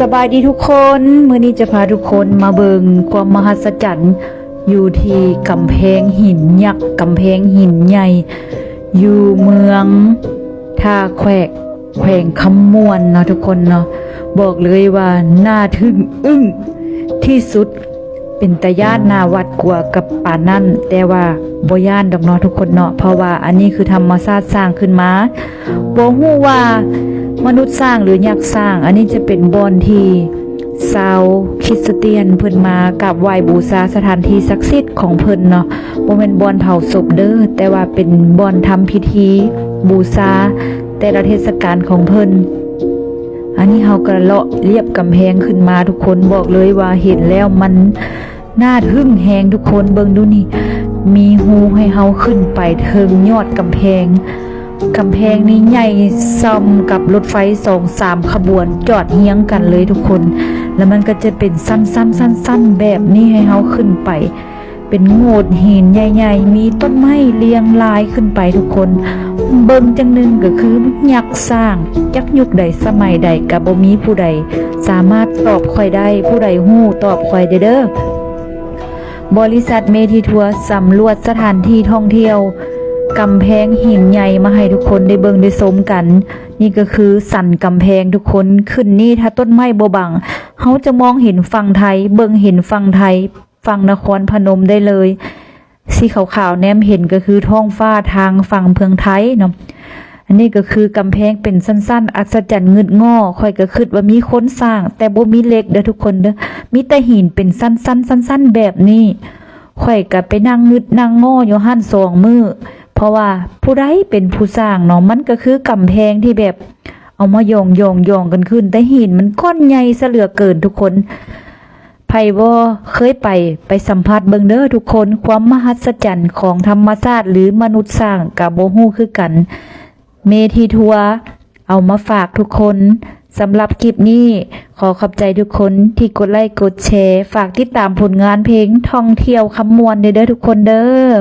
ສະບາຍດີທຸກຄົນ, ມື້ນີ້ຈະພາທຸກຄົນມາເບິ່ງຄວາມມະຫັດສະຈັນຢູ່ທີ່ກຳແພງຫີນຍັກ, ກຳແພງຫີນໃຫຍ່ ຢູ່ເມືອງທ່າແຂວກ ແຂວງຄຳມ່ວນເນາະທຸກຄົນເນາະ. ບອກເລີຍວ່າໜ້າທຶ່ງອຶ້ງທີ່ສຸດ, ເປັນຕາຢ້ານໜ້າຫວາດກົວກັບປານນັ້ນ, ແຕ່ວ່າບໍ່ຢ້ານດອກເນາະທຸກຄົນເນາະ, ເພາະວ່າອັນນີ້ຄືທຳມະຊາດສ້າງຂຶ້ນມາ. ບໍ່ຮູ້ວ່າມະນຸດສ້າງ ຫຼື ຍັກສ້າງ. ອັນນີ້ຈະເປັນບ່ອນທີ່ຊາວຄຣິສຕຽນເພິ່ນມາກາບໄຫວ້ບູຊາສະຖານທີ່ສັກສິດຂອງເພິ່ນເນາະ, ບໍ່ແມ່ນບ່ອນເຜົາສົບເດີ້, ແຕ່ວ່າເປັນບ່ອນທຳພິທີບູຊາແຕ່ລະເທດສະການຂອງເພິ່ນ. ອັນນີ້ເຮົາກໍເລາະລຽບກຳແພງຂຶ້ນມາທຸກຄົນ, ບອກເລີຍວ່າເຫັນແລ້ວມັນໜ້າທຶ່ງແຮງທຸກຄົນ. ເບິ່ງດູນີ້, ມີຮູໃຫ້ເຮົາຂຶ້ນໄປເທິງຍອດກຳແພງ. ກຳແພງນີ້ໃຫຍ່ສ່ຳກັບລົດໄຟສອງສາມຂະບວນຈອດຮຽງກັນເລີຍທຸກຄົນ, ແລ້ວມັນກໍຈະເປັນຊັ້ນໆໆໆແບບນີ້ໃຫ້ເຮົາຂຶ້ນໄປ. ເປັນໂງ່ນຫີນໃຫຍ່ໆ, ມີຕົ້ນໄມ້ລຽງລາຍຂຶ້ນໄປທຸກຄົນ. ເບິ່ງຈັ່ງໜຶ່ງກໍຄືຍັກສ້າງ, ຈັກຍຸກໃດສະໄໝໃດກໍບໍ່ມີຜູ້ໃດສາມາດຕອບຂ້ອຍໄດ້. ຜູ້ໃດຮູ້ຕອບຂ້ອຍແດ່ເດີ້. ບໍລິສັດເມທີທົວສຳຫຼວດສະຖານທີ່ທ່ອງທ່ຽວກຳແພງຫີນໃຫຍ່ມາໃຫ້ທຸກຄົນໄດ້ເບິ່ງໄດ້ຊົມກັນ. ນີ້ກໍຄືສັນກຳແພງທຸກຄົນ. ຂຶ້ນນີ້ຖ້າຕົ້ນໄມ້ບໍ່ບັງ, ເຮົາຈະມອງເຫັນຝັ່ງໄທ, ເບິ່ງເຫັນຝັ່ງໄທ, ຝັ່ງນະຄອນພະນົມໄດ້ເລີຍ. ສີຂາວໆແນມເຫັນກໍຄືທ້ອງຟ້າທາງຝັ່ງເມືອງໄທເນາະ. ອັນນີ້ກໍຄືກຳແພງເປັນຊັ້ນໆ ອັດສະຈັນງຶດງໍ້. ຂ້ອຍກໍຄິດວ່າມີຄົນສ້າງ, ແຕ່ບໍ່ມີເຫຼັກເດີ້ທຸກຄົນເດີ້, ມີແຕ່ຫີນເປັນຊັ້ນໆໆແບບນີ້. ຂ້ອຍກໍໄປນັ່ງງຶດນັ່ງງໍ້ຢູ່ຫັ້ນສອງມື້, ເພາະວ່າຜູ້ໃດເປັນຜູ້ສ້າງເນາະ. ມັນກໍຄືກຳແພງທີ່ແບບເອົາມາຢອງໆໆກັນຂຶ້ນ, ແຕ່ຫີນມັນກ້ອນໃຫຍ່ຊະເຫຼືອເກີນທຸກຄົນ. ໃຜບໍ່ເຄີຍໄປ, ໄປສຳຜັດເບິ່ງເດີ້ທຸກຄົນ, ຄວາມມະຫັດສະຈັນຂອງທຳມະຊາດ ຫຼື ມະນຸດສ້າງກໍບໍ່ຮູ້ຄືກັນ. ເມທີທົວເອົາມາຝາກທຸກຄົນ. ສຳລັບຄລິບນີ້ ຂໍຂອບໃຈທຸກຄົນທີ່ກົດໄລ້ກົດແຊ, ຝາກຕິດຕາມຜົນງານເພງທ່ອງທ່ຽວຄຳມ່ວນເດີ້ທຸກຄົນເດີ້.